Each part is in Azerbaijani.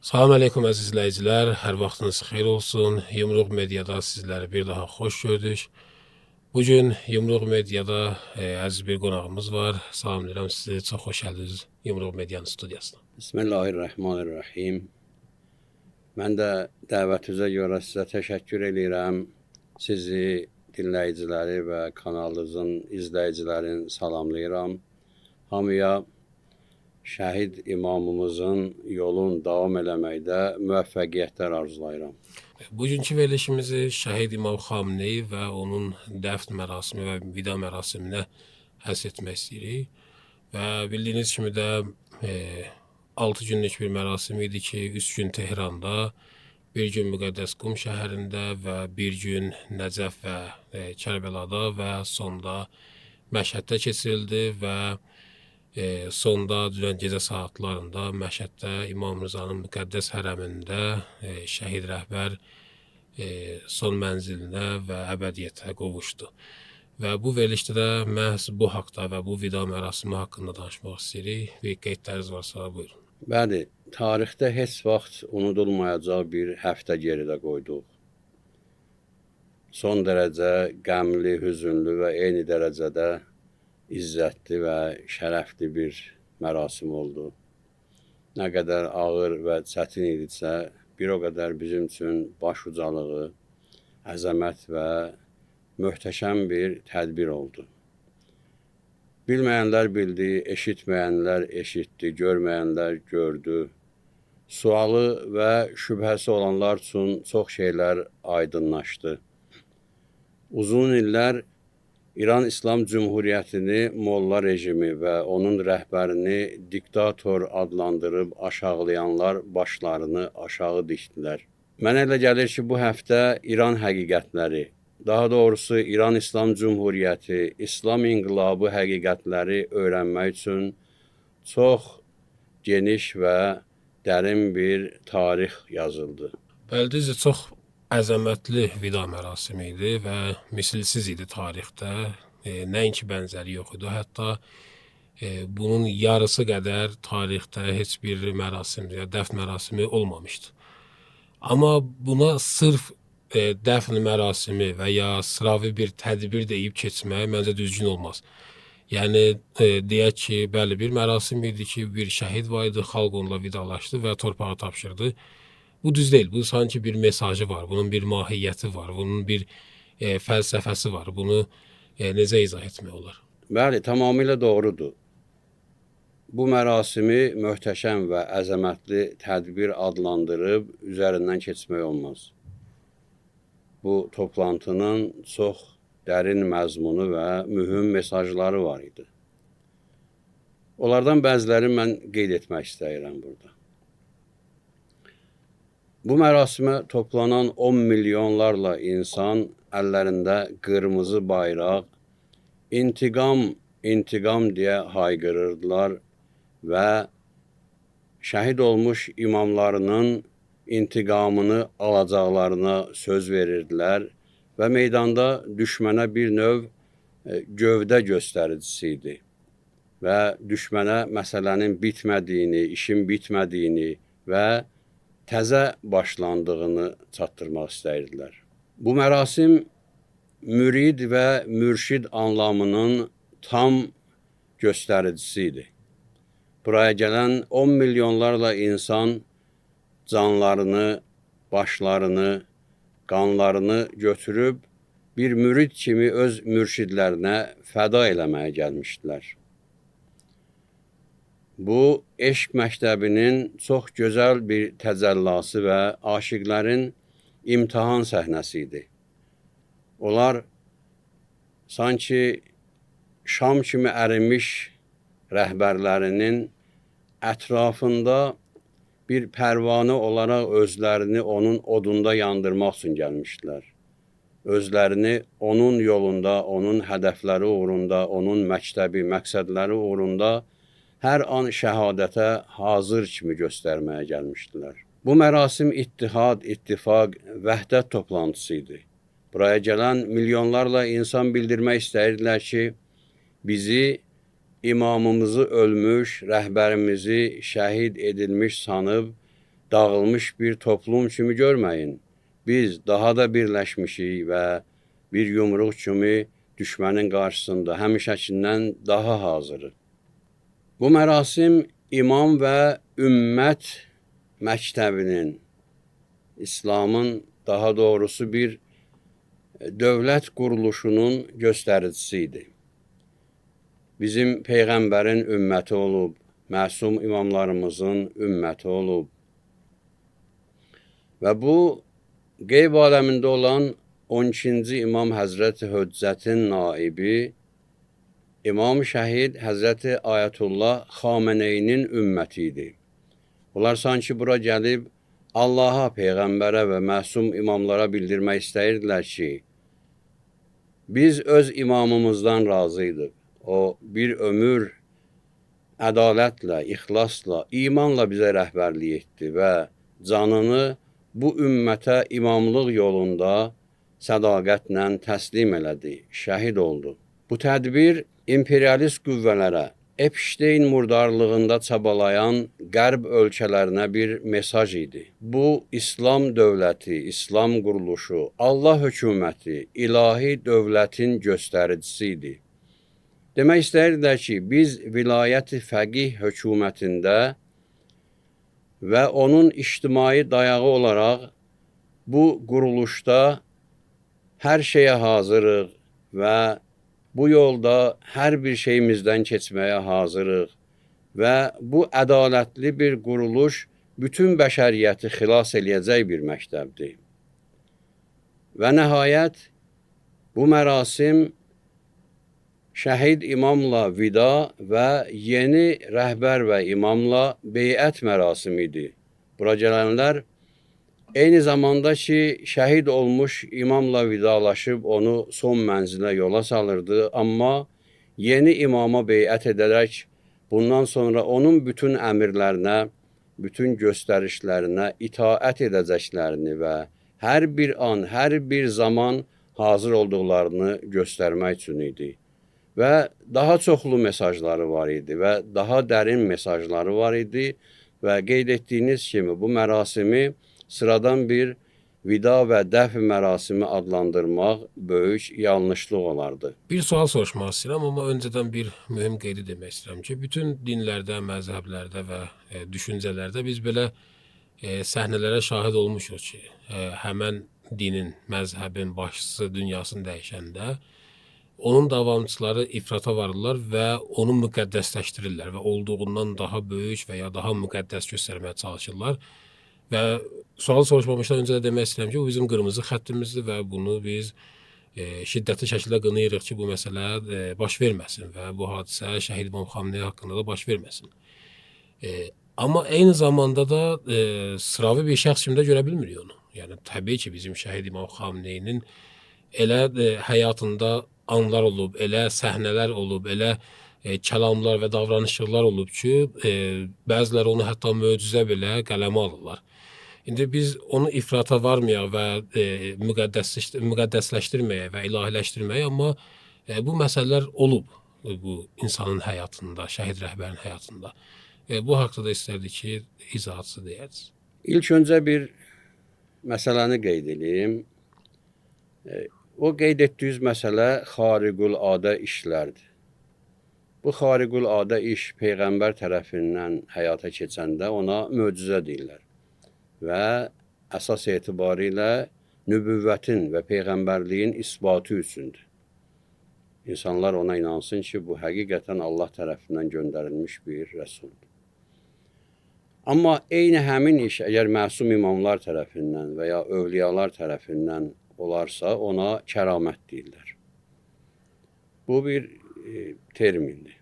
Salam əleykum əziz izləyicilər, hər vaxtınız xeyir olsun. Yumruq Mediada sizləri bir daha xoş gördük. Bu gün Yumruq Mediada əziz bir qonağımız var. Salamlayıram sizi, çox xoş gəldiniz Yumruq Medianın studiyasına. Bismillahirrahmanirrahim. Mən də dəvətinizə görə sizə təşəkkür eləyirəm. Sizi, dinləyiciləri və kanalınızın izləyicilərini salamlayıram. Hamıya şəhid imamımızın yolunu davam eləməkdə müvəffəqiyyətlər arzulayıram. Bugünkü verilişimizi şəhid İmam Xamenei və onun dəfn mərasimi və vida mərasiminə həsr etmək istəyirik. Və bildiyiniz kimi də 6 günlük bir mərasim idi ki, 3 gün Tehranda, bir gün Müqəddəs Qum şəhərində və bir gün Nəcəf və Kərbəlada və sonda Məşhəddə keçirildi və sonda dünən gecə saatlarında Məşhəddə İmam Rızanın müqəddəs hərəmində şəhid rəhbər son mənzilinə və əbədiyyətə qovuşdu. Və bu verilişdə də məhz bu haqda və bu vida mərasimi haqqında danışmaq istəyirik. Bir qeydləriniz varsa buyurun. Bəli, tarixdə heç vaxt unudulmayacaq bir həftə geridə qoyduq. Son dərəcə qəmli, hüzünlü və eyni dərəcədə izzətli və şərəfli bir mərasim oldu. Nə qədər ağır və çətin idisə, bir o qədər bizim üçün baş ucalığı, əzəmət və möhtəşəm bir tədbir oldu. Bilməyənlər bildi, eşitməyənlər eşitdi, görməyənlər gördü. Sualı və şübhəsi olanlar üçün çox şeylər aydınlaşdı. Uzun illər İran İslam Cümhuriyyətini molla rejimi və onun rəhbərini diktator adlandırıb aşağılayanlar başlarını aşağı dikdilər. Mənə elə gəlir ki, bu həftə İran həqiqətləri, daha doğrusu İran İslam Cümhuriyyəti, İslam İnqilabı həqiqətləri öyrənmək üçün çox geniş və dərin bir tarix yazıldı. Bəli, düzdür, çox əzəmətli vida mərasimi idi və misilsiz idi tarixdə. Nəinki bənzəri yox idi. Hətta bunun yarısı qədər tarixdə heç bir mərasim, ya dəfn mərasimi olmamışdı. Amma buna sırf dəfn mərasimi və ya sıravi bir tədbir deyib keçmək məncə düzgün olmaz. Yəni deyək ki, bəli, bir mərasim idi ki, bir şəhid var idi, xalq onunla vidalaşdı və torpağa tapşırdı. Bu düz deyil. Bu sanki bir mesajı var, bunun bir mahiyyəti var, bunun bir fəlsəfəsi var. Bunu necə izah etmək olar? Bəli, tamamilə doğrudur. Bu mərasimi möhtəşəm və əzəmətli tədbir adlandırıb üzərindən keçmək olmaz. Bu toplantının çox dərin məzmunu və mühüm mesajları var idi. Onlardan bəzilərini mən qeyd etmək istəyirəm burada. Bu mərasimə toplanan 10 milyonlarla insan əllərində qırmızı bayraq, intiqam, intiqam deyə hayqırırdılar və şəhid olmuş imamlarının intiqamını alacaqlarına söz verirdilər və meydanda düşmənə bir növ gövdə göstəricisi idi və düşmənə məsələnin bitmədiyini, işin bitmədiyini və təzə başlandığını çatdırmaq istəyirdilər. Bu mərasim mürid və mürşid anlamının tam göstəricisi idi. Buraya gələn 10 milyonlarla insan canlarını, başlarını, qanlarını götürüb bir mürid kimi öz mürşidlərinə fəda eləməyə gəlmişdilər. Bu, eşq məktəbinin çox gözəl bir təcəllası və aşiqlərin imtahan səhnəsi idi. Onlar sanki şam kimi ərimiş rəhbərlərinin ətrafında bir pərvanə olaraq özlərini onun odunda yandırmaq üçün gəlmişdilər. Özlərini onun yolunda, onun hədəfləri uğrunda, onun məktəbi, məqsədləri uğrunda hər an şəhadətə hazır kimi göstərməyə gəlmişdilər. Bu mərasim ittihad, ittifaq, vəhdət toplantısı idi. Buraya gələn milyonlarla insan bildirmək istəyirdilər ki, bizi imamımızı ölmüş, rəhbərimizi şəhid edilmiş sanıb dağılmış bir toplum kimi görməyin. Biz daha da birləşmişik və bir yumruq kimi düşmənin qarşısında həmişəkindən daha hazırıq. Bu mərasim imam və ümmət məktəbinin, İslamın daha doğrusu bir dövlət quruluşunun göstəricisi idi. Bizim Peyğəmbərin ümməti olub, məsum imamlarımızın ümməti olub. Və bu, qeyb aləmində olan 12-ci İmam Həzrəti Höccətin naibi, İmam Şəhid Həzrəti Ayətullah Xameneyinin ümməti idi. Onlar sanki bura gəlib Allaha, Peyğəmbərə və məsum imamlara bildirmək istəyirdilər ki, biz öz imamımızdan razıydıq. O bir ömür ədalətlə, ixlasla, imanla bizə rəhbərlik etdi və canını bu ümmətə imamlıq yolunda sədaqətlə təslim elədi, şəhid oldu. Bu tədbir imperialist qüvvələrə, Epstein murdarlığında çabalayan qərb ölkələrinə bir mesaj idi. Bu, İslam dövləti, İslam quruluşu, Allah hökuməti, ilahi dövlətin göstəricisi idi. Demək istəyirdilər ki, biz vilayət-i fəqih hökumətində və onun ictimai dayağı olaraq bu quruluşda hər şeyə hazırıq və bu yolda hər bir şeyimizdən keçməyə hazırıq və bu ədalətli bir quruluş bütün bəşəriyyəti xilas eləyəcək bir məktəbdir. Və nəhayət bu mərasim şəhid imamla vida və yeni rəhbər və imamla beyət mərasimi idi. Bura gələnlər eyni zamanda ki, şəhid olmuş imamla vidalaşıb onu son mənzilə yola salırdı, amma yeni imama beyət edərək bundan sonra onun bütün əmirlərinə, bütün göstərişlərinə itaət edəcəklərini və hər bir an, hər bir zaman hazır olduqlarını göstərmək üçün idi. Və daha çoxlu mesajları var idi və daha dərin mesajları var idi və qeyd etdiyiniz kimi bu mərasimi sıradan bir vida və dəfn mərasimi adlandırmaq böyük yanlışlıq olardı. Bir sual soruşmaq istəyirəm, amma öncədən bir mühüm qeydi demək istəyirəm ki, bütün dinlərdə, məzhəblərdə və düşüncələrdə biz belə səhnələrə şahid olmuşuq ki, həmən dinin, məzhəbin başçısı dünyasını dəyişəndə onun davamçıları ifrata varırlar və onu müqəddəsləşdirirlər və olduğundan daha böyük və ya daha müqəddəs göstərməyə çalışırlar. Və sual soruşmamışdan öncə də demək istəyirəm ki, bu bizim qırmızı xəttimizdir və bunu biz şiddətli şəkildə qınayırıq ki, bu məsələ baş verməsin və bu hadisə Şəhid İmam Xameneyi haqqında da baş verməsin. Amma eyni zamanda da sıravi bir şəxs kimi də görə bilmirik onu. Yəni təbii ki, bizim Şəhid İmam Xameneyinin elə həyatında anlar olub, elə səhnələr olub, elə kəlamlar və davranışlar olub ki, bəziləri onu hətta möcüzə belə qələmə alırlar. İndi biz onu ifrata varmayaq və müqəddəsləşdirməyək və ilahiləşdirməyək, amma bu məsələlər olub bu insanın həyatında, şəhid rəhbərin həyatında. Bu haqda da istərdik ki, izahatsı deyərsiniz. İlk öncə bir məsələni qeyd edeyim. O qeyd etdiyiniz məsələ xariqül adə işlərdir. Bu xariqül adə iş Peyğəmbər tərəfindən həyata keçəndə ona möcüzə deyirlər. Və əsas etibarilə nübüvvətin və peyğəmbərliyin isbatı üçündür. İnsanlar ona inansın ki, bu həqiqətən Allah tərəfindən göndərilmiş bir rəsuldur. Amma eyni həmin iş əgər məsum imamlar tərəfindən və ya övliyalar tərəfindən olarsa, ona kəramət deyirlər. Bu bir termindir.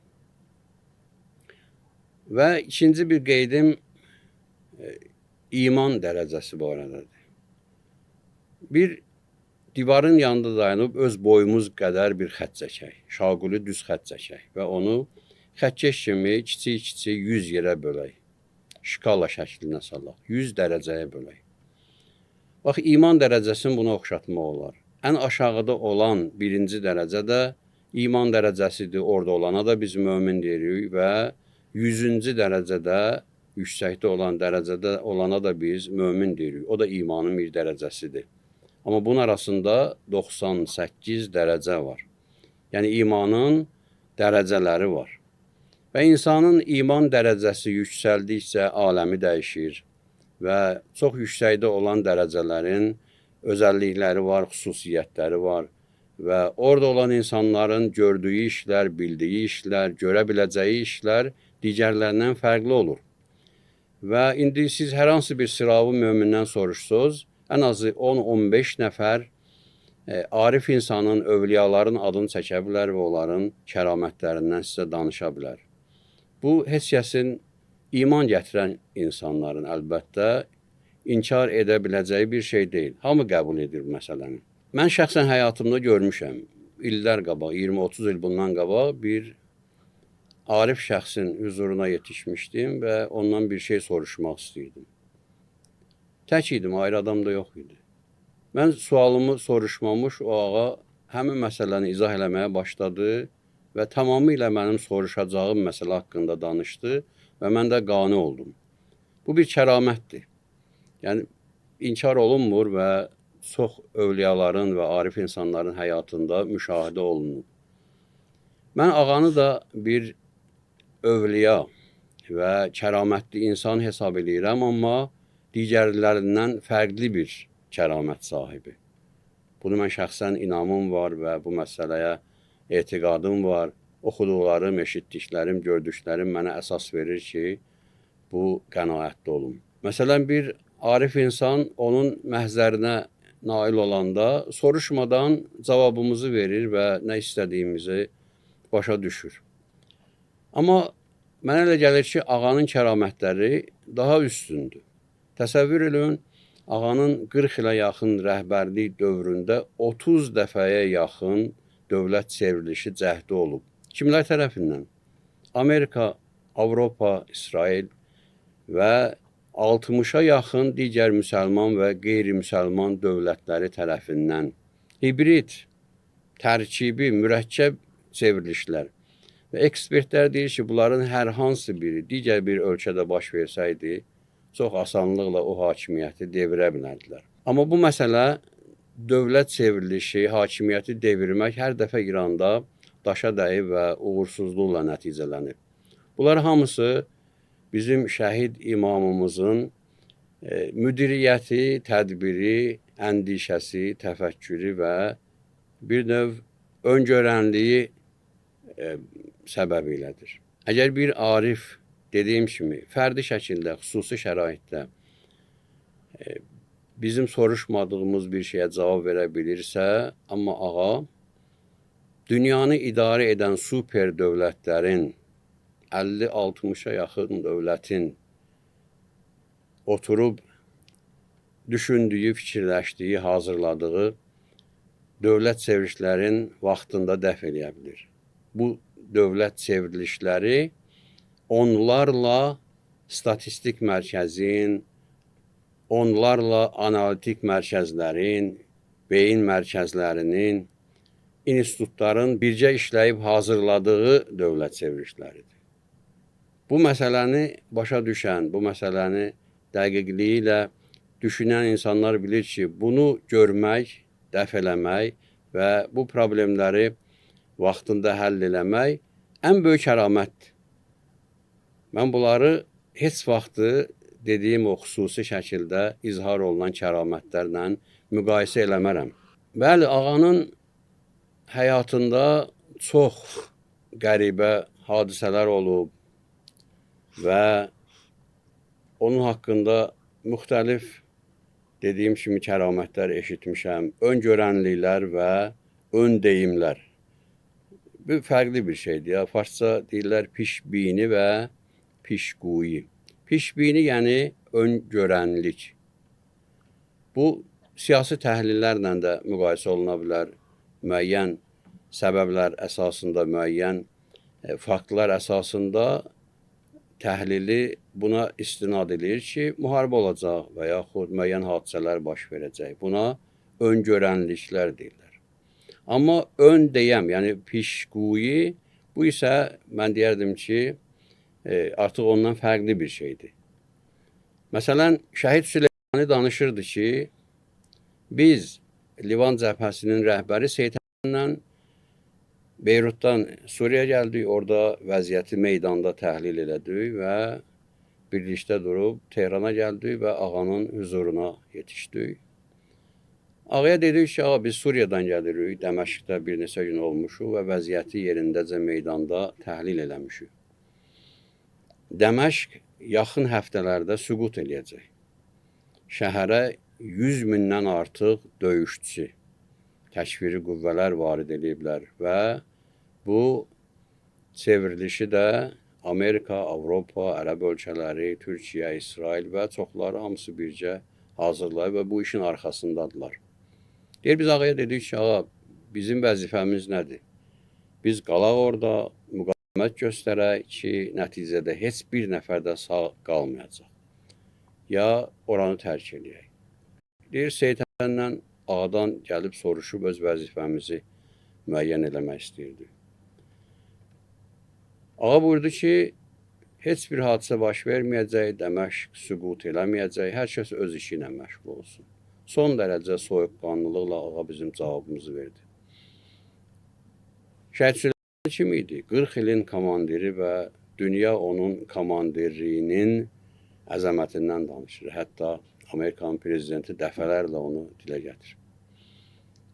Və ikinci bir qeydim iman dərəcəsi barədədir. Bir divarın yanında dayanıb öz boyumuz qədər bir xətt çəkək, şaquli düz xətt çəkək və onu xəttkeş kimi kiçik-kiçik 100 yerə bölək. Şkala şəklinə salaq, 100 dərəcəyə bölək. Bax, iman dərəcəsini buna oxşatmaq olar. Ən aşağıda olan birinci dərəcə də iman dərəcəsidir, orada olana da biz mömin deyirik və 100-cü dərəcədə yüksəkdə olan dərəcədə olana da biz mömin deyirik. O da imanın bir dərəcəsidir. Amma bunun arasında 98 dərəcə var. Yəni imanın dərəcələri var. Və insanın iman dərəcəsi yüksəldikcə aləmi dəyişir və çox yüksəkdə olan dərəcələrin özəllikləri var, xüsusiyyətləri var və orada olan insanların gördüyü işlər, bildiyi işlər, görə biləcəyi işlər digərlərindən fərqli olur. Və indi siz hər hansı bir sıravi mömindən soruşsunuz, ən azı 10-15 nəfər arif insanın, övliyaların adını çəkə bilər və onların kəramətlərindən sizə danışa bilər. Bu, heç kəsin iman gətirən insanların əlbəttə inkar edə biləcəyi bir şey deyil. Hamı qəbul edir bu məsələni. Mən şəxsən həyatımda görmüşəm, illər qabaq, 20-30 il bundan qabaq bir arif şəxsin hüzuruna yetişmişdim və ondan bir şey soruşmaq istəyirdim. Tək idim, ayrı adam da yox idi. Mən sualımı soruşmamış o ağa həmin məsələni izah eləməyə başladı və tamamilə mənim soruşacağım məsələ haqqında danışdı və mən də qane oldum. Bu bir kəramətdir. Yəni, inkar olunmur və çox övliyaların və arif insanların həyatında müşahidə olunub. Mən ağanı da bir övliya və kəramətli insan hesab eləyirəm, amma digərlərindən fərqli bir kəramət sahibi. Bunu mən şəxsən inamım var və bu məsələyə etiqadım var. Oxuduqlarım, eşitdiklərim, gördüklərim mənə əsas verir ki, bu qənaətdə olum. Məsələn, bir arif insan onun məhzərinə nail olanda soruşmadan cavabımızı verir və nə istədiyimizi başa düşür. Amma mənə elə gəlir ki, ağanın kəramətləri daha üstündür. Təsəvvür edin, ağanın 40 ilə yaxın rəhbərlik dövründə 30 dəfəyə yaxın dövlət çevrilişi cəhdi olub. Kimlər tərəfindən? Amerika, Avropa, İsrail və 60-a yaxın digər müsəlman və qeyri-müsəlman dövlətləri tərəfindən hibrid, tərkibi, mürəkkəb çevrilişlər. Və ekspertlər deyir ki, bunların hər hansı biri digər bir ölkədə baş versəydi, çox asanlıqla o hakimiyyəti devirə bilərdilər. Amma bu məsələ dövlət çevrilişi, hakimiyyəti devirmək hər dəfə İranda daşa dəyib və uğursuzluqla nəticələnib. Bunlar hamısı bizim şəhid imamımızın müdiriyyəti, tədbiri, əndişəsi, təfəkkürü və bir növ öngörənliyi səbəbi ilədir. Əgər bir arif, dediyim kimi, fərdi şəkildə, xüsusi şəraitdə bizim soruşmadığımız bir şeyə cavab verə bilirsə, amma ağa dünyanı idarə edən super dövlətlərin 50-60-a yaxın dövlətin oturub düşündüyü, fikirləşdiyi, hazırladığı dövlət çevrilişlərin vaxtında dəf eləyə bilir. Bu dövlət çevrilişləri onlarla statistik mərkəzin, onlarla analitik mərkəzlərin, beyin mərkəzlərinin, institutların bircə işləyib hazırladığı dövlət çevrilişləridir. Bu məsələni başa düşən, bu məsələni dəqiqliyi ilə düşünən insanlar bilir ki, bunu görmək, dəf eləmək və bu problemləri vaxtında həll eləmək ən böyük kəramətdir. Mən bunları heç vaxtı dediyim o xüsusi şəkildə izhar olunan kəramətlərlə müqayisə eləmərəm. Bəli, ağanın həyatında çox qəribə hadisələr olub və onun haqqında müxtəlif dediyim kimi kəramətlər eşitmişəm, öngörənliklər və ön deyimlər. Bu fərqli bir şeydir. Ya. Farsça deyirlər pişbini və pişquyi. Pişbini yəni öngörənlik. Bu siyasi təhlillərlə də müqayisə oluna bilər. Müəyyən səbəblər əsasında, müəyyən faktlar əsasında təhlili buna istinad edir ki, müharibə olacaq və yaxud müəyyən hadisələr baş verəcək. Buna öngörənliklər deyirlər. Amma ön deyəm, yəni pişquyi, bu isə mən deyərdim ki, artıq ondan fərqli bir şeydir. Məsələn, Şəhid Süleymani danışırdı ki, biz Livan cəbhəsinin rəhbəri Seyid Həsənlə Beyrutdan Suriyaya gəldik, orada vəziyyəti meydanda təhlil elədik və birlikdə durub Tehrana gəldik və ağanın hüzuruna yetişdik. Ağaya dedik ki, ağa biz Suriyadan gəlirik, Dəməşqdə bir neçə gün olmuşuq və vəziyyəti yerindəcə meydanda təhlil eləmişik. Dəməşq yaxın həftələrdə süqut eləyəcək. Şəhərə 100 mindən artıq döyüşçü, təkfiri qüvvələr varid eləyiblər və bu çevrilişi də Amerika, Avropa, Ərəb ölkələri, Türkiyə, İsrail və çoxları hamısı bircə hazırlayıb və bu işin arxasındadılar. Deyir, biz ağaya dedik ki, ağa, bizim vəzifəmiz nədir? Biz qalaq orada, müqavimət göstərək ki, nəticədə heç bir nəfər də sağ qalmayacaq. Ya oranı tərk eləyək. Deyir, Seyid Həsənlə ağadan gəlib soruşub öz vəzifəmizi müəyyən eləmək istəyirdi. Ağa buyurdu ki, heç bir hadisə baş verməyəcək, Dəməşq süqut eləməyəcək, hər kəs öz işi ilə məşğul olsun. Son dərəcə soyuqqanlılıqla ağa bizim cavabımızı verdi. Şəhid Süleymani kim idi? 40 ilin komandiri və dünya onun komandirliyinin əzəmətindən danışır. Hətta Amerikanın prezidenti dəfələrlə onu dilə gətirir.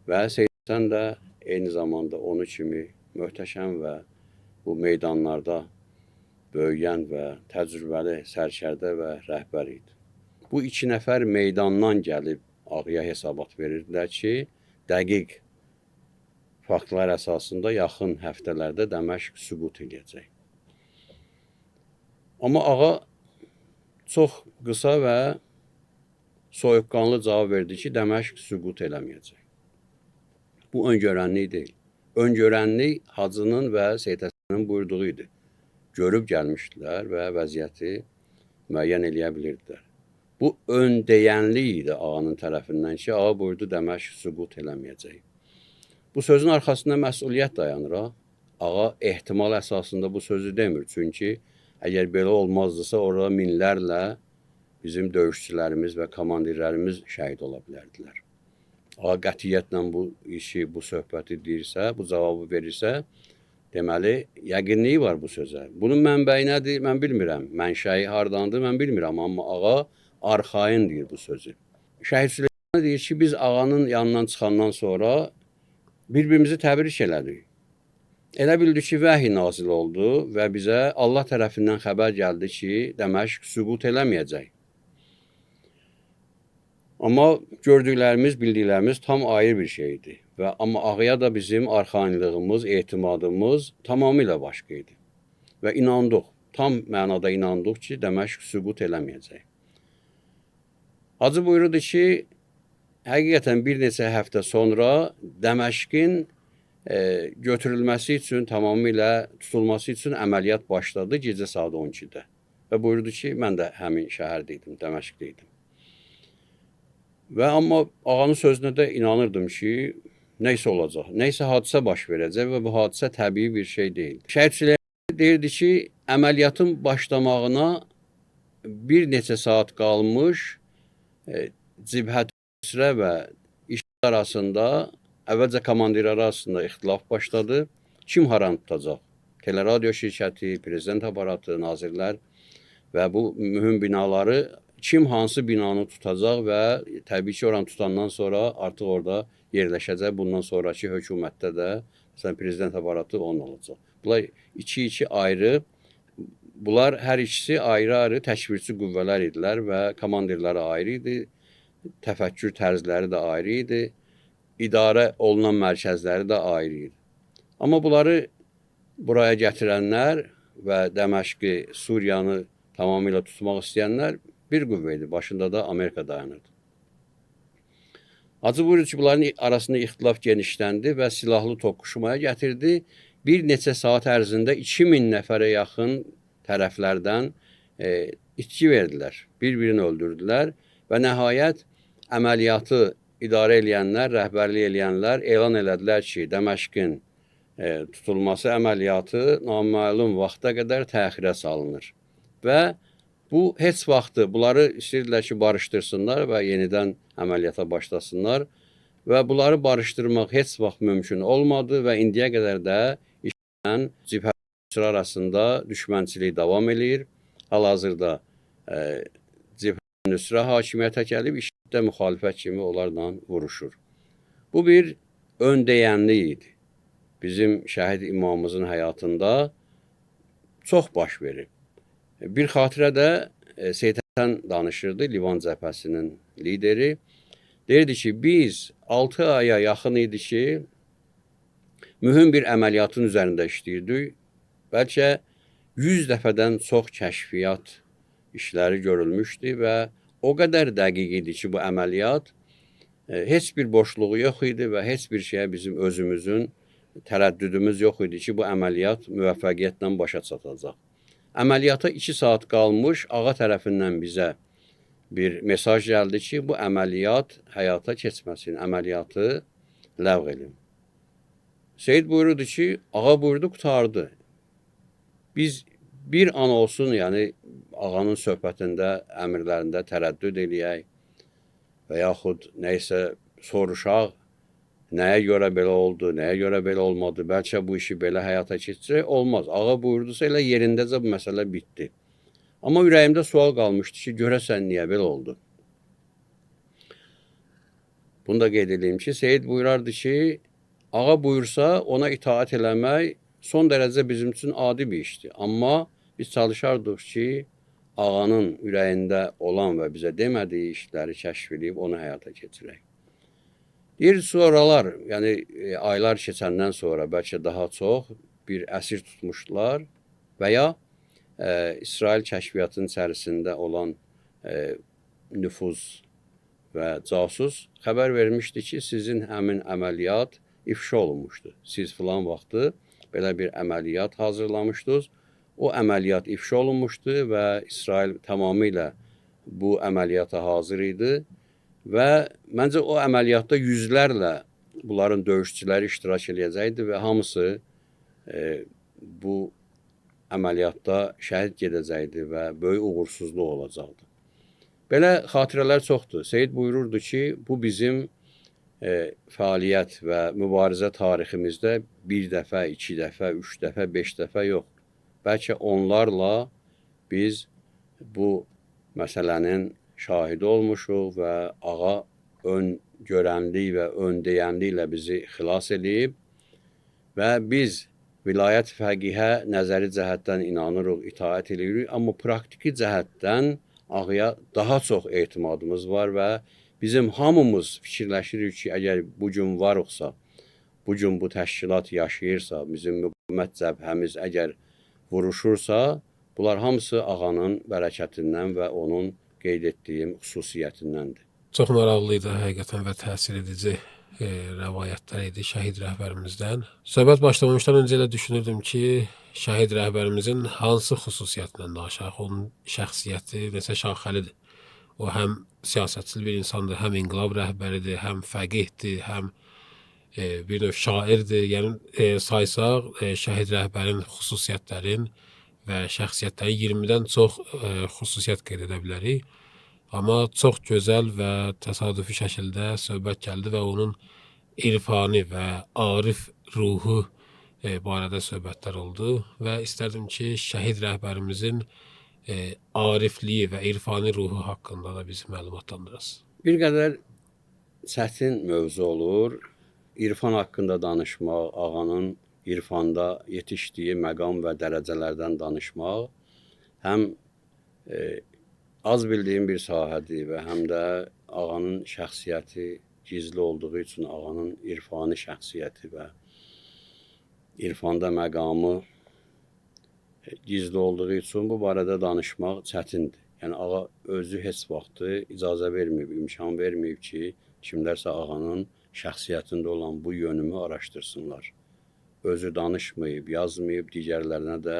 Və Seyid Həsən də eyni zamanda onu kimi möhtəşəm və bu meydanlarda böyüyən və təcrübəli sərkərdə və rəhbər idi. Bu iki nəfər meydandan gəlib ağaya hesabat verirdilər ki, dəqiq faktlar əsasında yaxın həftələrdə Dəməşq süqut eləyəcək. Amma ağa çox qısa və soyuqqanlı cavab verdi ki, Dəməşq süqut eləməyəcək. Bu öngörənlik deyil. Öngörənlik Hacının və Seyid Həsənin buyurduğu idi. Görüb gəlmişdilər və vəziyyəti müəyyən eləyə bilirdilər. Bu öndəyənlik idi ağanın tərəfindən ki, ağa buyurdu Dəməşq süqut eləməyəcək. Bu sözün arxasında məsuliyyət dayanır. Ha. Ağa ehtimal əsasında bu sözü demir. Çünki əgər belə olmazdısa, orada minlərlə bizim döyüşçülərimiz və komandirlərimiz şəhid ola bilərdilər. Ağa qətiyyətlə bu işi, bu söhbəti deyirsə, bu cavabı verirsə, deməli, yəqinliyi var bu sözə. Bunun mənbəyi nədir, mən bilmirəm. Mənşəyi hardandır, mən bilmirəm. Amma ağa arxayın deyir bu sözü. Şəhid Süleymani deyir ki, biz ağanın yanından çıxandan sonra bir-birimizi təbrik elədik. Elə bildik ki, vəhiy nazil oldu və bizə Allah tərəfindən xəbər gəldi ki, Dəməşq süqut eləməyəcək. Amma gördüklərimiz, bildiklərimiz tam ayrı bir şey idi. Və amma ağaya da bizim arxayınlığımız, etimadımız tamamilə başqa idi. Və inandıq, tam mənada inandıq ki, Dəməşq süqut eləməyəcək. Hacı buyurdu ki, həqiqətən bir neçə həftə sonra Dəməşqin götürülməsi üçün, tamamilə tutulması üçün əməliyyat başladı gecə saat 12-də. Və buyurdu ki, mən də həmin şəhərdə idim, Dəməşqdə idim. Və amma ağanın sözünə də inanırdım ki, nə isə olacaq, nə isə hadisə baş verəcək və bu hadisə təbii bir şey deyil. Şəhid Süleymani deyirdi ki, əməliyyatın başlamağına bir neçə saat qalmış Cibhət Nüsrə və iş arasında, əvvəlcə komandirlər arasında ixtilaf başladı. Kim haranı tutacaq? Teleradio şirkəti, prezident aparatı, nazirlər və bu mühüm binaları kim hansı binanı tutacaq və təbii ki, oranı tutandan sonra artıq orada yerləşəcək. Bundan sonraki hökumətdə də məsələn prezident aparatı onun olacaq. Bunlar iki-iki ayrı, bunlar hər ikisi ayrı-ayrı təkfirçi qüvvələr idilər və komandirləri ayrı idi, təfəkkür tərzləri də ayrı idi, idarə olunan mərkəzləri də ayrı idi. Amma bunları buraya gətirənlər və Dəməşqi, Suriyanı tamamilə tutmaq istəyənlər bir qüvvə idi. Başında da Amerika dayanırdı. Hacı buyurur ki, bunların arasında ixtilaf genişləndi və silahlı toqquşmaya gətirdi. Bir neçə saat ərzində 2000 nəfərə yaxın tərəflərdən itki verdilər. Bir-birini öldürdülər və nəhayət əməliyyatı idarə eləyənlər, rəhbərlik eləyənlər elan elədilər ki, Dəməşqin tutulması əməliyyatı naməlum vaxta qədər təxirə salınır. Və Bu heç vaxtı bunları istəyirdilər ki, barışdırsınlar və yenidən əməliyyata başlasınlar və bunları barışdırmaq heç vaxt mümkün olmadı və indiyə qədər də IŞİD-lə Cəbhə Nüsrə arasında düşmənçilik davam eləyir. Hal-hazırda Cəbhə Nüsrə hakimiyyətə gəlib, IŞİD də müxalifət kimi onlarla vuruşur. Bu bir öndəyənlik idi. Bizim şəhid imamımızın həyatında çox baş verib. Bir xatirə də Seyid Həsən danışırdı, Livan cəbhəsinin lideri. Deyirdi ki, biz 6 aya yaxın idi ki, mühüm bir əməliyyatın üzərində işləyirdik. Bəlkə 100 dəfədən çox kəşfiyyat işləri görülmüşdü və o qədər dəqiq idi ki, bu əməliyyat heç bir boşluğu yox idi və heç bir şeyə bizim özümüzün tərəddüdümüz yox idi ki, bu əməliyyat müvəffəqiyyətlə başa çatacaq. Əməliyyata 2 saat qalmış ağa tərəfindən bizə bir mesaj gəldi ki, bu əməliyyat həyata keçməsin, əməliyyatı ləğv edin. Seyid buyurdu ki, ağa buyurdu, qurtardı. Biz bir an olsun, yəni ağanın söhbətində, əmrlərində tərəddüd eləyək və yaxud nəysə soruşaq, nəyə görə belə oldu, nəyə görə belə olmadı, bəlkə bu işi belə həyata keçirək, olmaz. Ağa buyurdusa elə yerindəcə bu məsələ bitdi. Amma ürəyimdə sual qalmışdı ki, görəsən niyə belə oldu? Bunu da qeyd edeyim ki, Seyid buyurardı ki, ağa buyursa ona itaat eləmək son dərəcə bizim üçün adi bir işdir. Amma biz çalışardıq ki, ağanın ürəyində olan və bizə demədiyi işləri kəşf edib onu həyata keçirək. Deyir, sonralar, yəni aylar keçəndən sonra bəlkə daha çox bir əsir tutmuşdular və ya İsrail kəşfiyyatının içərisində olan nüfuz və casus xəbər vermişdi ki, sizin həmin əməliyyat ifşa olunmuşdu. Siz filan vaxtı belə bir əməliyyat hazırlamışdınız. O əməliyyat ifşa olunmuşdu və İsrail tamamilə bu əməliyyata hazır idi. Və məncə o əməliyyatda yüzlərlə bunların döyüşçüləri iştirak eləyəcəkdi və hamısı bu əməliyyatda şəhid gedəcəkdi və böyük uğursuzluq olacaqdı. Belə xatirələr çoxdur. Seyid buyururdu ki, bu bizim fəaliyyət və mübarizə tariximizdə bir dəfə, iki dəfə, üç dəfə, beş dəfə yox. Bəlkə onlarla biz bu məsələnin şahidi olmuşuq və ağa ön görənlik və öndəyənliklə bizi xilas eləyib və biz vilayət fəqihə nəzəri cəhətdən inanırıq, itaət eləyirik, amma praktiki cəhətdən ağaya daha çox etimadımız var və bizim hamımız fikirləşirik ki, əgər bu gün varıqsa, bu gün bu təşkilat yaşayırsa, bizim müqavimət cəbhəmiz əgər vuruşursa, bunlar hamısı ağanın bərəkətindən və onun qeyd etdiyim xüsusiyyətindəndir. Çox maraqlı idi həqiqətən və təsir edici rəvayətlər idi şəhid rəhbərimizdən. Söhbət başlamamışdan öncə elə düşünürdüm ki, şəhid rəhbərimizin hansı xüsusiyyətindən danışaq? Onun şəxsiyyəti nəsə şaxəlidir. O həm siyasətçil bir insandır, həm inqilab rəhbəridir, həm fəqihdir, həm bir növ şairdir. Yəni saysaq şəhid rəhbərin xüsusiyyətlərin və şəxsiyyətlərin 20-dən çox xüsusiyyət qeyd edə bilərik. Amma çox gözəl və təsadüfi şəkildə söhbət gəldi və onun irfani və arif ruhu barədə söhbətlər oldu və istərdim ki, şəhid rəhbərimizin arifliyi və irfani ruhu haqqında da bizi məlumatlandırasınız. Bir qədər çətin mövzu olur. İrfan haqqında danışmaq, ağanın irfanda yetişdiyi məqam və dərəcələrdən danışmaq həm az bildiyim bir sahədir və həm də ağanın şəxsiyyəti gizli olduğu üçün ağanın irfani şəxsiyyəti və irfanda məqamı gizli olduğu üçün bu barədə danışmaq çətindir. Yəni ağa özü heç vaxtı icazə verməyib, imkan verməyib ki, kimlərsə ağanın şəxsiyyətində olan bu yönümü araşdırsınlar. Özü danışmayıb, yazmayıb, digərlərinə də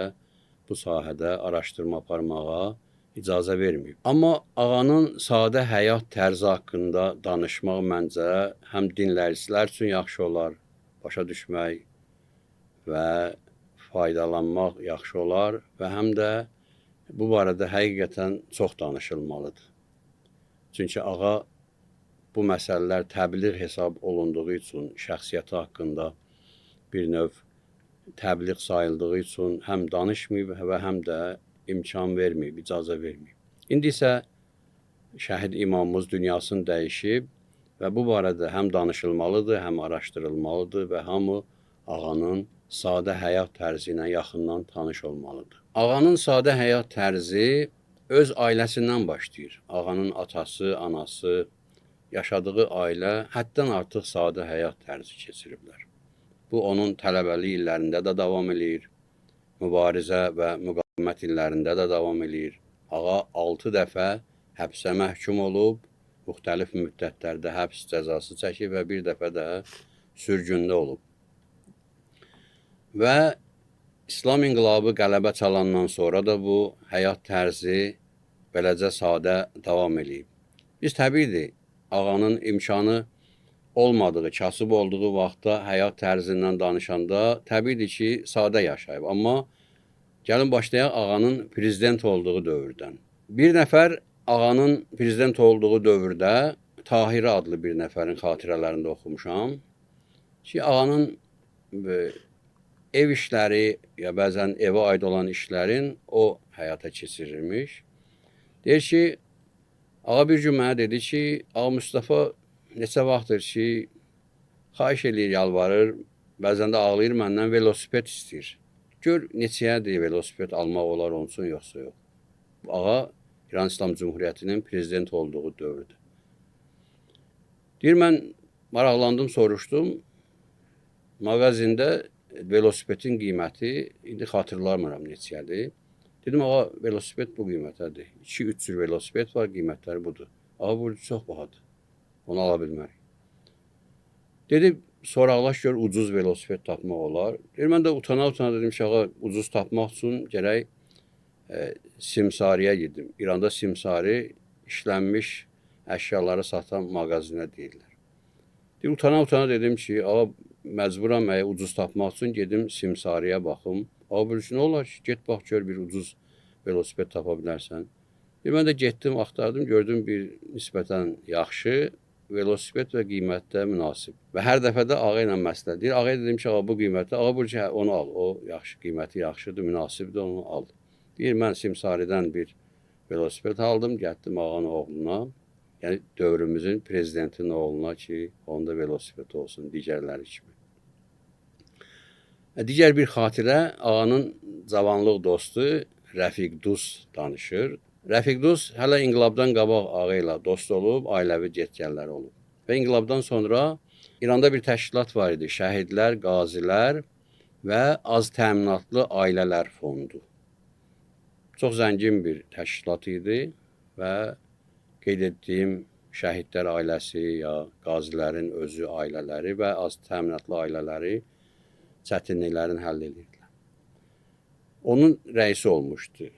bu sahədə araşdırma aparmağa icazə verməyib. Amma ağanın sadə həyat tərzi haqqında danışmaq məncə həm dinləyicilər üçün yaxşı olar, başa düşmək və faydalanmaq yaxşı olar və həm də Bu barədə həqiqətən çox danışılmalıdır. Çünki ağa bu məsələlər təbliğ hesab olunduğu üçün, şəxsiyyəti haqqında bir növ təbliğ sayıldığı üçün həm danışmayıb və həm də imkan verməyib, icazə verməyib. İndi isə şəhid imamımız dünyasını dəyişib və bu barədə həm danışılmalıdır, həm araşdırılmalıdır və hamı ağanın sadə həyat tərzi ilə yaxından tanış olmalıdır. Ağanın sadə həyat tərzi öz ailəsindən başlayır. Ağanın atası, anası, yaşadığı ailə həddən artıq sadə həyat tərzi keçiriblər. Bu, onun tələbəlik illərində də davam eləyir, mübarizə və müqavimət illərində də davam eləyir. Ağa 6 dəfə həbsə məhkum olub, müxtəlif müddətlərdə həbs cəzası çəkib və bir dəfə də sürgündə olub. Və İslam inqilabı qələbə çalandan sonra da bu həyat tərzi beləcə sadə davam eləyib. Biz təbiidir, ağanın imkanı olmadığı, kasıb olduğu vaxtda həyat tərzindən danışanda təbiidir ki, sadə yaşayıb. Amma gəlin başlayaq ağanın prezident olduğu dövrdən. Bir nəfər ağanın prezident olduğu dövrdə Tahiri adlı bir nəfərin xatirələrində oxumuşam ki, ağanın ev işləri ya bəzən evə aid olan işlərin o həyata keçirirmiş. Deyir ki, ağa bir gün mənə dedi ki, Ağa Mustafa neçə vaxtdır ki, xahiş eləyir, yalvarır, bəzən də ağlayır məndən velosiped istəyir. Gör neçəyədir velosiped almaq olar onun üçün, yoxsa yox. Ağa İran İslam Cümhuriyyətinin prezident olduğu dövrdür. Deyir, mən maraqlandım, soruşdum. Mağazində velosipedin qiyməti, indi xatırlamıram neçəyədir. Dedim, ağa, velosiped bu qiymətədir. 2-3 cür velosiped var, qiymətləri budur. Ağa, bu çox bahadır. Onu ala bilmərik. Dedi, soraqlaş gör, ucuz velosiped tapmaq olar. Deyir, mən də utana-utana dedim ki, ağa, ucuz tapmaq üçün gərək Simsariyə gedim. İranda Simsari işlənmiş əşyaları satan mağazinə deyirlər. Deyir, utana-utana dedim ki, ağa, məcburam əgər ucuz tapmaq üçün gedim Simsariyə baxım. Ağa, bu üçün nə olar ki, get bax, gör bir ucuz velosiped tapa bilərsən. Deyir, mən də getdim, axtardım, gördüm bir nisbətən yaxşı velosiped və qiymətdə münasib. Və hər dəfə də ağa ilə məsələ. Deyir, ağaya dedim ki, ağa bu qiymətdə, ağa buyur ki, hə, onu al, o yaxşı, qiyməti yaxşıdır, münasibdir, onu al. Deyir, mən Simsaridən bir velosiped aldım, getdim ağanın oğluna, yəni dövrümüzün prezidentinin oğluna ki, onda velosiped olsun, digərləri kimi. Digər bir xatirə, ağanın cavanlıq dostu Rəfiq Duz danışır. Rəfiq Duz hələ inqilabdan qabaq ağa ilə dost olub, ailəvi get-gəlləri olub. Və inqilabdan sonra İranda bir təşkilat var idi, Şəhidlər, Qazilər və Az Təminatlı Ailələr Fondu. Çox zəngin bir təşkilat idi və qeyd etdiyim şəhidlər ailəsi ya qazilərin özü ailələri və az təminatlı ailələri çətinliklərini həll edirdilər. Onun rəisi olmuşdu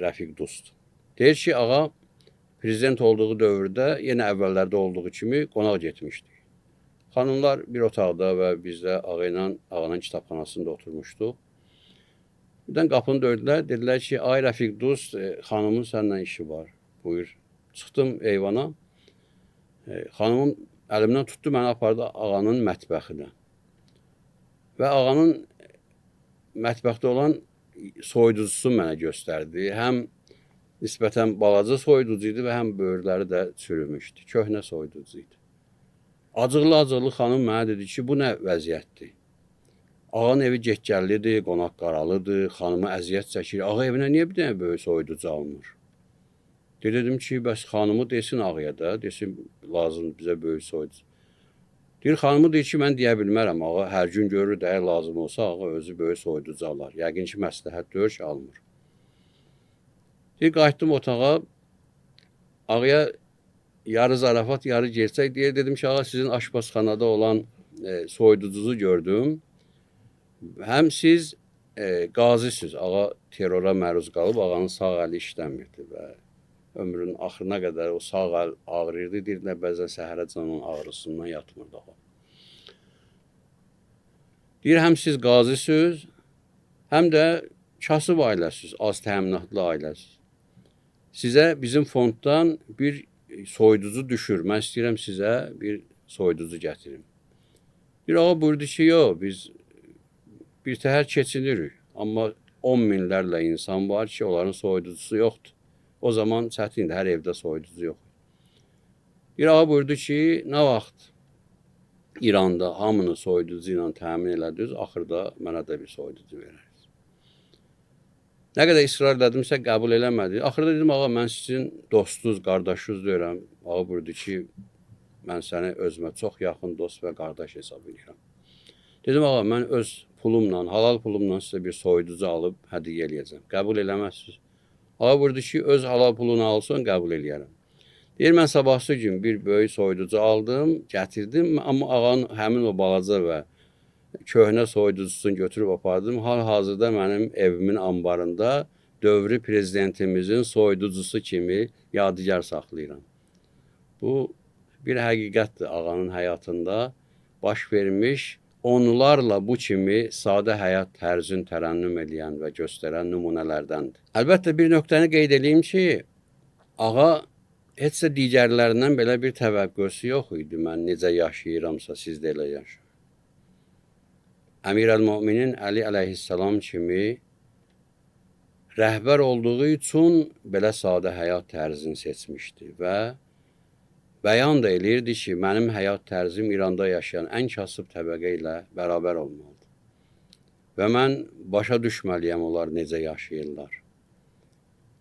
Rəfiq Dust. Deyir ki, ağa prezident olduğu dövrdə yenə əvvəllərdə olduğu kimi qonaq getmişdi. Xanımlar bir otaqda və biz də ağa ilə ağanın kitabxanasında oturmuşduq. Birdən qapını döydülər, dedilər ki, ay Rəfiq Dust, xanımın səninlə işi var, buyur. Çıxdım eyvana, xanımım əlimdən tutdu, məni apardı ağanın mətbəxinə. Və ağanın mətbəxdə olan soyuducusu mənə göstərdi. Həm nisbətən balaca soyuducu idi və həm böyürləri də çürümüşdü. Köhnə soyuducu idi. Acıqlı-acıqlı xanım mənə dedi ki, bu nə vəziyyətdir? Ağanın evi get-gəllidir, qonaq qaralıdır, xanımı əziyyət çəkir. Ağa evinə niyə bir dənə böyük soyuducu almır? Dedim ki, bəs xanımı desin ağaya da, desin lazım bizə böyük soyuducu. Deyir, xanımı deyir ki, mən deyə bilmərəm, ağa hər gün görür də, əgər lazım olsa ağa özü böyük soyuducu alar. Yəqin ki, məsləhət deyir ki, almır. Deyir, qayıtdım otağa, ağaya yarı zarafat, yarı gerçək deyir. Dedim ki, ağa sizin aşpazxanada olan soyuducuzu gördüm. Həm siz qazisiniz, ağa terrora məruz qalıb, ağanın sağ əli işləmirdi və ömrünün axırına qədər o sağ əl ağrıyırdı. Deyirdilər, bəzən səhərəcən onun ağrısından yatmırdı ağa. Deyir, həm siz qazisiniz, həm də kasıb ailəsiz, az təminatlı ailəsiz. Sizə bizim fonddan bir soyuducu düşür. Mən istəyirəm sizə bir soyuducu gətirim. Bir ağa buyurdu ki, yox, biz bir təhər keçinirik. Amma 10 minlərlə insan var ki, onların soyuducusu yoxdur. O zaman çətindir, hər evdə soyuducu yox. Bir ağa buyurdu ki, nə vaxt İranda hamını soyuducu ilə təmin elədiniz, axırda mənə də bir soyuducu verərsiniz. Nə qədər israr elədimsə qəbul eləmədi. Axırda dedim, ağa, mən sizin dostunuz, qardaşınız deyirəm. Ağa buyurdu ki, mən səni özümə çox yaxın dost və qardaş hesab edirəm. Dedim, ağa, mən öz pulumla, halal pulumla sizə bir soyuducu alıb hədiyyə eləyəcəm. Qəbul eləməzsiniz. Ağa buyurdu ki, öz halal pulunu alsan, qəbul eləyərəm. Deyir, mən sabahsı gün bir böyük soyuducu aldım, gətirdim, amma ağanın həmin o balaca və köhnə soyuducusunu götürüb apardım. Hal-hazırda mənim evimin anbarında dövrü prezidentimizin soyuducusu kimi yadigar saxlayıram. Bu bir həqiqətdir ağanın həyatında baş vermiş, onlarla bu kimi sadə həyat tərzini tərənnüm eləyən və göstərən nümunələrdəndir. Əlbəttə bir nöqtəni qeyd eləyim ki, ağa heç də digərlərindən belə bir təvəqqösü yox idi. Mən necə yaşayıramsa, siz də elə yaşayın. Əmir əl-Müminin Əli əleyhissalam kimi rəhbər olduğu üçün belə sadə həyat tərzini seçmişdi və bəyan da eləyirdi ki, mənim həyat tərzim İranda yaşayan ən kasıb təbəqə ilə bərabər olmalıdır. Və mən başa düşməliyəm onlar necə yaşayırlar.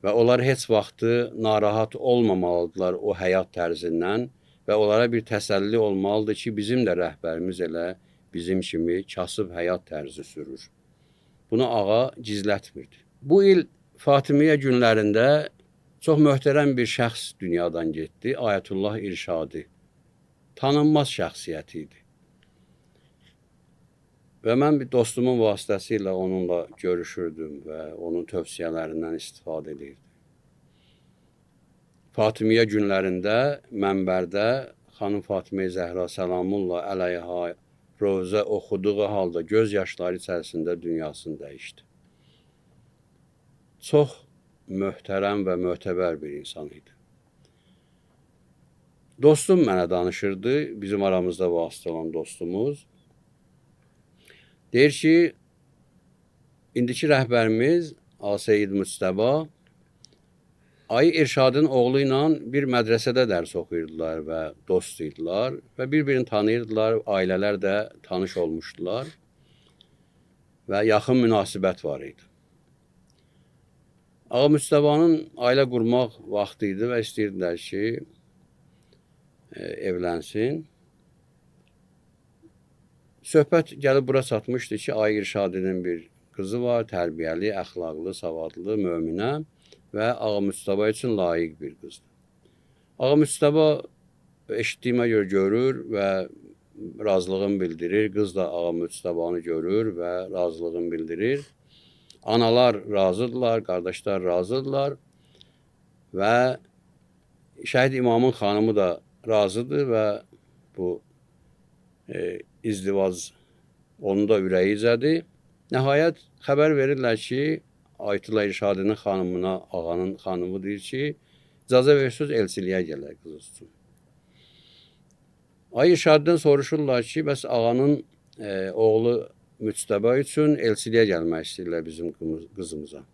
Və onlar heç vaxtı narahat olmamalıdırlar o həyat tərzindən və onlara bir təsəlli olmalıdır ki, bizim də rəhbərimiz elə bizim kimi kasıb həyat tərzi sürür. Bunu ağa gizlətmirdi. Bu il Fatimiyyə günlərində çox möhtərəm bir şəxs dünyadan getdi, Ayətullah İrşadi. Tanınmaz şəxsiyyəti idi. Və mən bir dostumun vasitəsilə onunla görüşürdüm və onun tövsiyələrindən istifadə edirdim. Fatimiyyə günlərində mənbərdə xanım Fatimə Zəhra səlamullah əleyha rövzə oxuduğu halda göz yaşları içərisində dünyasını dəyişdi. Çox möhtərəm və mötəbər bir insan idi. Dostum mənə danışırdı, bizim aramızda vasitə olan dostumuz. Deyir ki, indiki rəhbərimiz Seyyid Müctəba Ayı İrşadın oğlu ilə bir mədrəsədə dərs oxuyurdular və dost idilər və bir-birini tanıyırdılar, ailələr də tanış olmuşdular və yaxın münasibət var idi. Ağa Müctəbanın ailə qurmaq vaxtı idi və istəyirdilər ki, evlənsin. Söhbət gəlib bura çatmışdı ki, Ayı İrşadinin bir qızı var, tərbiyəli, əxlaqlı, savadlı, möminə və Ağa Müctəba üçün layiq bir qızdır. Ağa Müctəba eşitdiyimə görə görür və razılığını bildirir. Qız da Ağa Müctəbanı görür və razılığını bildirir. Analar razıdırlar, qardaşlar razıdırlar və Şəhid İmamın xanımı da razıdır və bu izdivac onun da ürəyicədir. Nəhayət xəbər verirlər ki, Ayətullah İrşadinin xanımına, ağanın xanımı deyir ki, icazə versiniz elçiliyə gələk qız üçün. Ay İrşadidən soruşurlar ki, bəs ağanın oğlu Müctəba üçün elçiliyə gəlmək istəyirlər bizim qızımıza.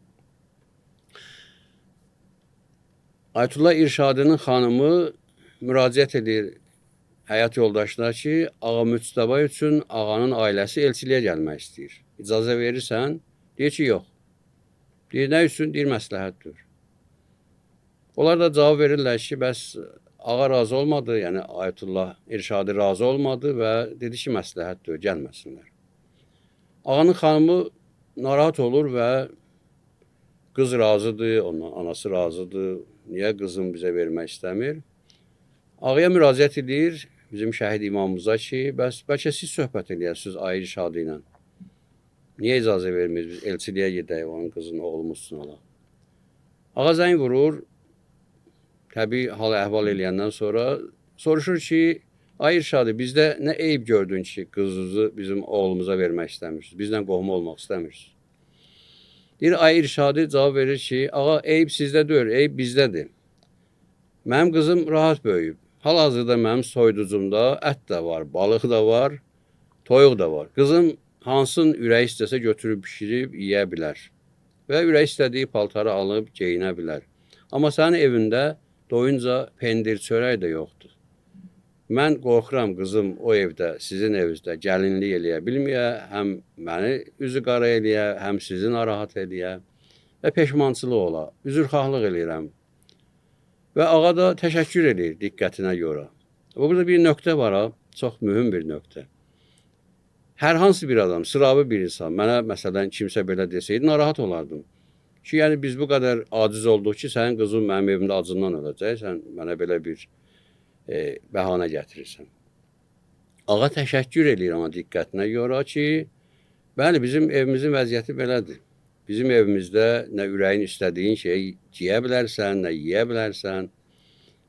Ayətullah İrşadinin xanımı müraciət edir həyat yoldaşına ki, Ağa Müctəba üçün ağanın ailəsi elçiliyə gəlmək istəyir. İcazə verirsən? Deyir ki, yox. Deyir, nə üçün? Deyir, məsləhətdir. Onlar da cavab verirlər ki, bəs ağa razı olmadı, yəni Ayətullah İrşadi razı olmadı və dedi ki, məsləhətdir, gəlməsinlər. Ağanın xanımı narahat olur və qız razıdır, onun anası razıdır, niyə qızım bizə vermək istəmir? Ağaya müraciət edir bizim şəhid imamımıza ki, bəs bəlkə siz söhbət eləyəsiniz Ayı İrşadi ilə. Niyə icazə vermirik biz elçiliyə gedək onun qızın oğlumuz üçün alaq? Ağa zəng vurur, təbii hal əhval eləyəndən sonra soruşur ki, Ay İrşadi, bizdə nə eyib gördün ki, qızınızı bizim oğlumuza vermək istəmirsiniz, bizlə qohum olmaq istəmirsiniz? Deyir, ay İrşadi cavab verir ki, ağa eyib sizdə deyil, eyib bizdədir. Mənim qızım rahat böyüyüb. Hal-hazırda mənim soyuducumda ət də var, balıq da var, toyuq da var. Qızım hansın ürəyi istəsə götürüb bişirib yeyə bilər və ürəyi istədiyi paltarı alıb geyinə bilər. Amma sənin evində doyunca pendir, çörək də yoxdur. Mən qorxuram qızım o evdə, sizin evinizdə gəlinlik eləyə bilməyə, həm məni üzü qara eləyə, həm sizi narahat eləyə və peşmançılıq ola. Üzrxahlıq eləyirəm. Və ağa da təşəkkür eləyir diqqətinə görə. Və burada bir nöqtə var ha, çox mühüm bir nöqtə. Hər hansı bir adam, sıravi bir insan, mənə məsələn kimsə belə desəydi, narahat olardım. Ki, yəni biz bu qədər aciz olduq ki, sənin qızın mənim evimdə acından öləcək, sən mənə belə bir bəhanə gətirirsən. Ağa təşəkkür eləyir ona diqqətinə görə ki, bəli, bizim evimizin vəziyyəti belədir. Bizim evimizdə nə ürəyin istədiyin şeyi giyə bilərsən, nə yeyə bilərsən.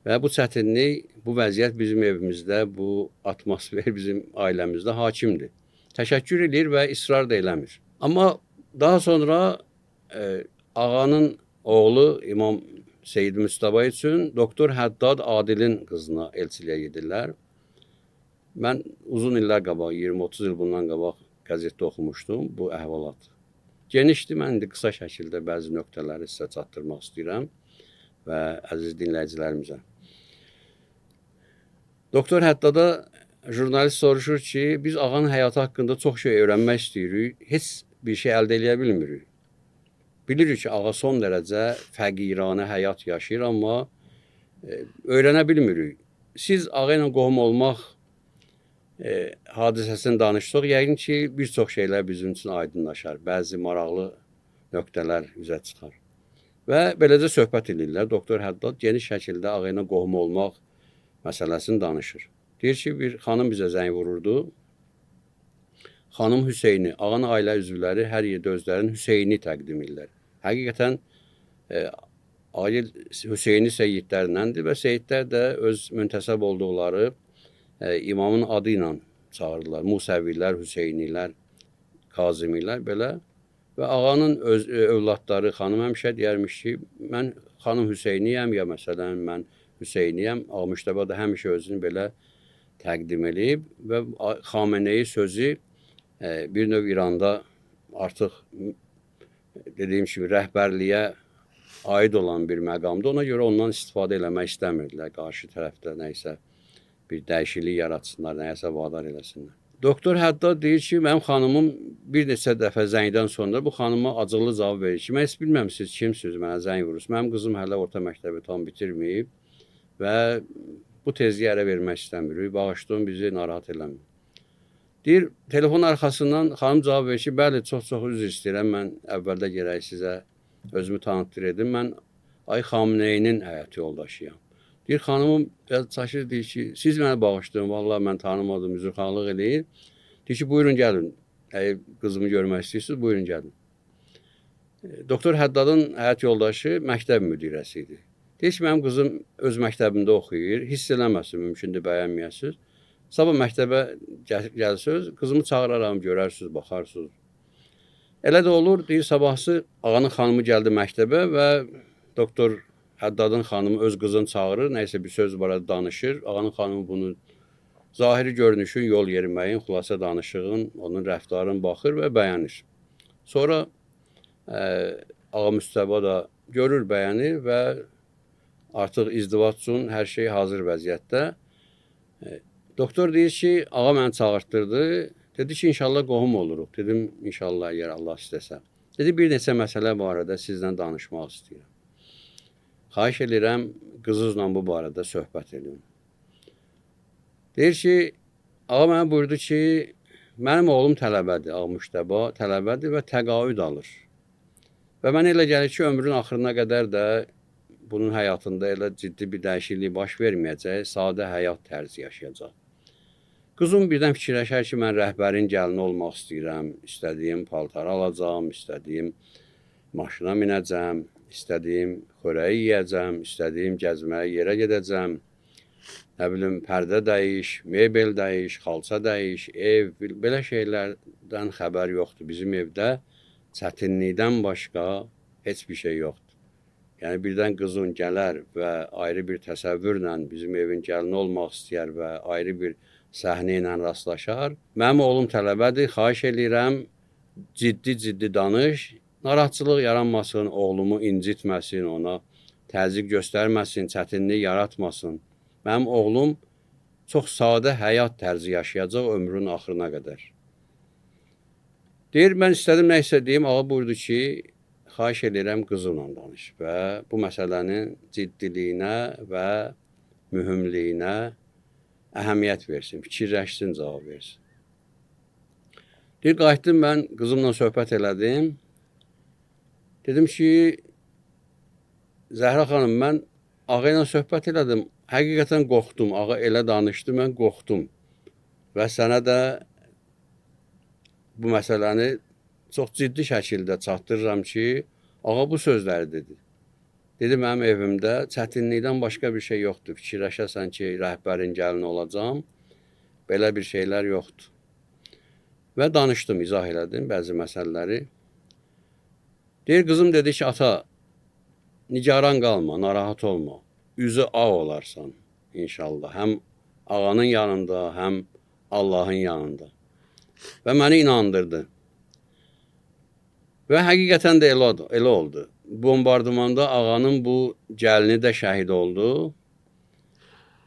Və bu çətinlik, bu vəziyyət bizim evimizdə, bu atmosfer bizim ailəmizdə hakimdir. Təşəkkür eləyir və israr da eləmir. Amma daha sonra ağanın oğlu İmam Seyid Müstəba üçün Doktor Həddad Adilin qızına elçiliyə gedirlər. Mən uzun illər qabaq, 20-30 il bundan qabaq qəzetdə oxumuşdum bu əhvalatı. Genişdir, mən indi qısa şəkildə bəzi nöqtələri sizə çatdırmaq istəyirəm və əziz dinləyicilərimizə. Doktor Həddada jurnalist soruşur ki, biz ağanın həyatı haqqında çox şey öyrənmək istəyirik, heç bir şey əldə eləyə bilmirik. Bilirik ki, ağa son dərəcə fəqiranə həyat yaşayır, amma öyrənə bilmirik. Siz ağa ilə qohum olmaq hadisəsini danışsaq, yəqin ki, bir çox şeylər bizim üçün aydınlaşar. Bəzi maraqlı nöqtələr üzə çıxar. Və beləcə söhbət edirlər. Doktor Həddad geniş şəkildə ağa ilə qohum olmaq məsələsini danışır. Deyir ki, bir xanım bizə zəng vururdu. Xanım Hüseyni, ağanın ailə üzvləri hər yerdə özlərinin Hüseyni təqdim edirlər. Həqiqətən Ağagil Hüseyni seyidlərindəndir və seyidlər də öz müntəsəb olduqları imamın adı ilə çağırırlar. Musəvilər, Hüseynilər, Kazımilər belə. Və ağanın öz övladları, xanım həmişə deyərmiş ki, mən xanım Hüseyniyəm ya məsələn mən Hüseyniyəm. Ağa Müştəba da həmişə özünü belə təqdim eləyib və Xameneyi sözü bir növ İranda artıq dediyim kimi rəhbərliyə aid olan bir məqamdır. Ona görə ondan istifadə eləmək istəmirdilər. Qarşı tərəfdə nə isə bir dəyişiklik yaratsınlar, nəyəsə vadar eləsinlər. Doktor Həddad deyir ki, mənim xanımım bir neçə dəfə zəngdən sonra bu xanıma acıqlı cavab verir ki, mən heç bilməm siz kimsiniz, mənə zəng vurursunuz. Mənim qızım hələ orta məktəbi tam bitirməyib və bu tezliyə ərə vermək istəmirik. Bağışlayın, bizi narahat eləməyin. Deyir, telefon arxasından xanım cavab verir ki, bəli, çox-çox üzr istəyirəm, mən əvvəldə gərək sizə özümü tanıtdırdım. Mən Ay Xamneyinin həyat yoldaşıyam. Deyir, xanımım biraz çaşır, deyir ki, siz məni bağışlayın, vallahi mən tanımadım, üzrxahlıq eləyir. Deyir ki, buyurun gəlin, əgər qızımı görmək istəyirsiniz, buyurun gəlin. Doktor Həddadın həyat yoldaşı məktəb müdirəsi idi. Deyir ki, mənim qızım öz məktəbində oxuyur, hiss eləməsin, mümkündür bəyənməyəsiniz. Sabah məktəbə gəlsəniz, qızımı çağıraram, görərsiniz, baxarsınız. Elə də olur, deyir, sabahsı ağanın xanımı gəldi məktəbə və doktor Həddadın xanımı öz qızını çağırır, nəysə bir söz barədə danışır. Ağanın xanımı bunu zahiri görünüşün, yol yeriməyin, xülasə danışığın, onun rəftarın baxır və bəyənir. Sonra Ağa Müstəba da görür, bəyənir və artıq izdivac üçün hər şey hazır vəziyyətdə. Doktor deyir ki, ağa məni çağırtdırdı. Dedi ki, inşallah qohum oluruq. Dedim, inşallah əgər Allah istəsə. Dedi, bir neçə məsələ barədə sizlə danışmaq istəyirəm. Xahiş edirəm, qızınızla bu barədə söhbət edin. Deyir ki, ağa mənə buyurdu ki, mənim oğlum tələbədir, Ağa Müştəba tələbədir və təqaüd alır. Və mənə elə gəlir ki, ömrün axırına qədər də bunun həyatında elə ciddi bir dəyişiklik baş verməyəcək, sadə həyat tərzi yaşayacaq. Qızım birdən fikirləşər ki, mən rəhbərin gəlini olmaq istəyirəm, istədiyim paltarı alacağam, istədiyim maşına minəcəm, istədiyim xörəyi yeyəcəm, istədiyim gəzməyə yerə gedəcəm, nə bilim, pərdə dəyiş, mebel dəyiş, xalça dəyiş, ev, belə şeylərdən xəbər yoxdur. Bizim evdə çətinlikdən başqa heç bir şey yoxdur. Yəni birdən qızın gələr və ayrı bir təsəvvürlə bizim evin gəlini olmaq istəyər və ayrı bir səhnə ilə rastlaşar. Mənim oğlum tələbədir, xahiş eləyirəm, ciddi-ciddi danış, narahatçılıq yaranmasın, oğlumu incitməsin, ona təzyiq göstərməsin, çətinlik yaratmasın. Mənim oğlum çox sadə həyat tərzi yaşayacaq ömrünün axırına qədər. Deyir, mən istədim nə isə deyim, ağa buyurdu ki, xahiş edirəm qızımla danış və bu məsələnin ciddiliyinə və mühümliyinə əhəmiyyət versin, fikirləşsin, cavab versin. Deyir, qayıtdım mən qızımla söhbət elədim. Dedim ki, Zəhra xanım, mən ağa ilə söhbət elədim. Həqiqətən qorxdum. Ağa elə danışdı, mən qorxdum. Və sənə də bu məsələni çox ciddi şəkildə çatdırıram ki, ağa bu sözləri dedi. Dedi, mənim evimdə çətinlikdən başqa bir şey yoxdur. Fikirləşəsən ki, rəhbərin gəlini olacam, belə bir şeylər yoxdur. Və danışdım, izah elədim bəzi məsələləri. Deyir, qızım dedi ki, ata, nigaran qalma, narahat olma. Üzü ağ olarsan inşallah. Həm ağanın yanında, həm Allahın yanında. Və məni inandırdı. Və həqiqətən də elə oldu. Bombardımanda ağanın bu gəlini də şəhid oldu.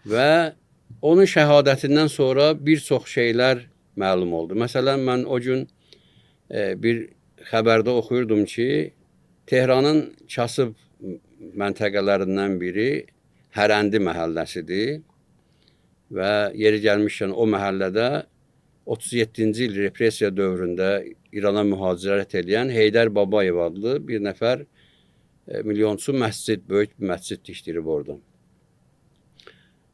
Və onun şəhadətindən sonra bir çox şeylər məlum oldu. Məsələn, mən o gün bir xəbərdə oxuyurdum ki, Tehranın kasıb məntəqələrindən biri Hərəndi məhəlləsidir və yeri gəlmişkən o məhəllədə 37-ci il repressiya dövründə İrana mühacirət edən Heydər Babayev adlı bir nəfər milyonçu məscid, böyük bir məscid tikdirib orada.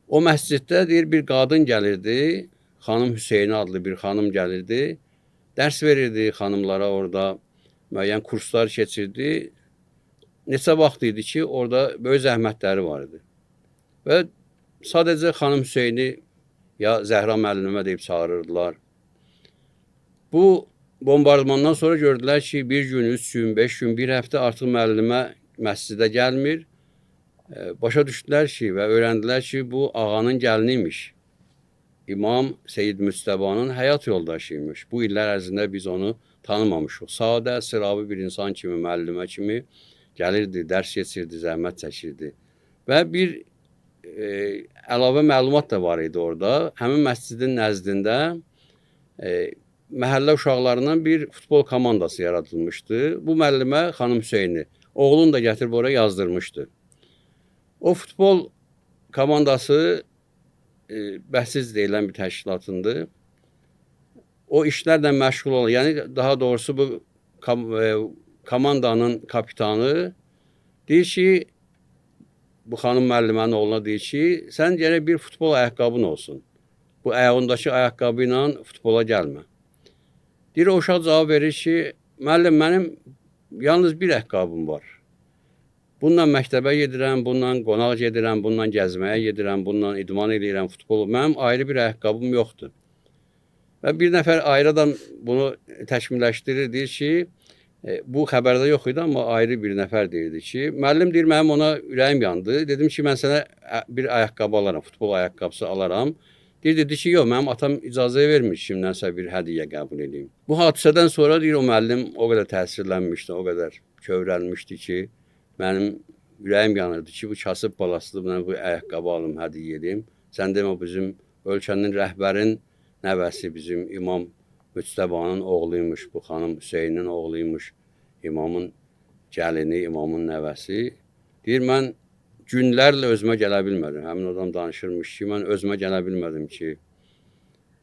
O məsciddə deyir, bir qadın gəlirdi, xanım Hüseyni adlı bir xanım gəlirdi, dərs verirdi xanımlara orada, müəyyən kurslar keçirdi. Neçə vaxt idi ki, orada böyük zəhmətləri var idi. Və sadəcə xanım Hüseyni ya Zəhra müəllimə deyib çağırırdılar. Bu bombardmandan sonra gördülər ki, bir gün, 3 gün, 5 gün, bir həftə artıq müəllimə məscidə gəlmir. Başa düşdülər ki və öyrəndilər ki, bu ağanın gəlini imiş. İmam Seyid Müctəbanın həyat yoldaşı imiş. Bu illər ərzində biz onu tanımamışıq. Sadə, sıravi bir insan kimi, müəllimə kimi gəlirdi, dərs keçirdi, zəhmət çəkirdi. Və bir əlavə məlumat da var idi orada. Həmin məscidin nəzdində məhəllə uşaqlarından bir futbol komandası yaradılmışdı. Bu müəllimə xanım Hüseyni, oğlunu da gətirib oraya yazdırmışdı. O futbol komandası Bəsic deyilən bir təşkilatındır. O işlərlə məşğul olan, yəni daha doğrusu bu komandanın kapitanı deyir ki, bu xanım müəllimənin oğluna deyir ki, sən gərək bir futbol ayaqqabın olsun. Bu ayağındakı ayaqqabı ilə futbola gəlmə. Deyir, o uşaq cavab verir ki, müəllim, mənim yalnız bir ayaqqabım var. Bununla məktəbə gedirəm, bununla qonaq gedirəm, bununla gəzməyə gedirəm, bununla idman eləyirəm, futbol. Mənim ayrı bir ayaqqabım yoxdur. Və bir nəfər ayrı adam bunu təkmilləşdirir, deyir ki, bu xəbərdə yox idi, amma ayrı bir nəfər deyirdi ki, müəllim deyir, mənim ona ürəyim yandı. Dedim ki, mən sənə bir ayaqqabı alaram, futbol ayaqqabısı alaram. Deyir, dedi ki, yox, mənim atam icazə vermir kimdənsə bir hədiyyə qəbul edeyim. Bu hadisədən sonra deyir, o müəllim o qədər təsirlənmişdi, o qədər kövrəlmişdi ki, mənim ürəyim yanırdı ki, bu kasıb balasıdır, mən bu ayaqqabı alım, hədiyyə edeyim. Sən demə, bizim ölkənin rəhbərin nəvəsi, bizim İmam Müctəbanın oğluymuş, bu xanım Hüseynin oğluymuş, imamın gəlini, imamın nəvəsi. Deyir, mən günlərlə özümə gələ bilmədim. Həmin adam danışırmış ki, mən özümə gələ bilmədim ki,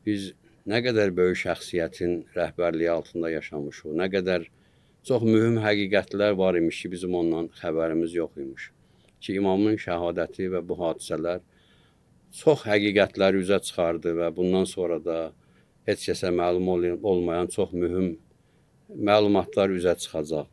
biz nə qədər böyük şəxsiyyətin rəhbərliyi altında yaşamışıq, nə qədər çox mühüm həqiqətlər var imiş ki, bizim ondan xəbərimiz yox imiş. Ki, imamın şəhadəti və bu hadisələr çox həqiqətləri üzə çıxardı və bundan sonra da heç kəsə məlum olmayan çox mühüm məlumatlar üzə çıxacaq.